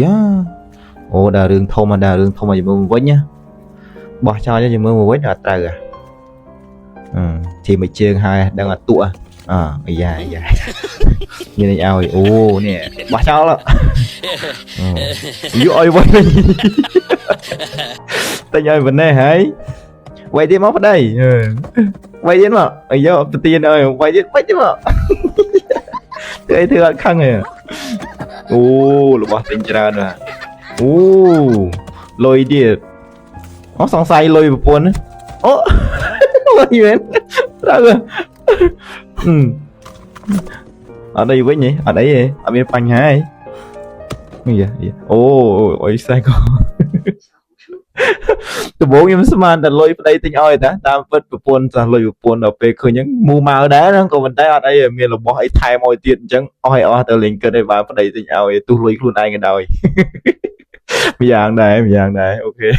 យ៉ាអូដល់រឿងធំដល់រឿងធំឲ្យមើលមកវិញណាបោះចោលឲ្យមើលមកវិញអត់ត្រូវហ៎អឺជិះមួយជើងហើយដឹងអត់តក់អអាយ៉ាអាយ៉ាមានអីឲ្យអូនេះបោះចោលយកឲ្យវិញតែញឲ្យប៉ុណ្ណេះហើយវាយទៀតមកប្តីវាយទៀតមកអាយកប្រទៀនអើយវាយទៀតវាយទៀតមកធ្វើអីធ្វើអត់ខឹងទេអូរបស់ទិញច្រើនណាស់អូលុយទៀតអូសង្ស័យលុយប្រពន្ធអូលុយមែនត្រូវហ៎អត់អីវិញទេអត់អីទេអត់មានបញ្ហាទេនេះអូអុយសែក ដំបូងខ្ញុំស្មានតែលុយប្តីទិញឲ្យតាតាមពិតប្រពន្ធសោះលុយប្រពន្ធដល់ពេលឃើញហ្នឹងមូម៉ៅដែរហ្នឹងក៏ប៉ុន្តែអត់អីមានរបស់អីថែមឲ្យទៀតអញ្ចឹងអស់ឲ្យអស់ទៅលេងគិតឲ្យបើប្តីទិញឲ្យទោះលុយខ្លួនឯងក៏ដោយ ម្យ៉ាងដែរម្យ៉ាងដែរ okay.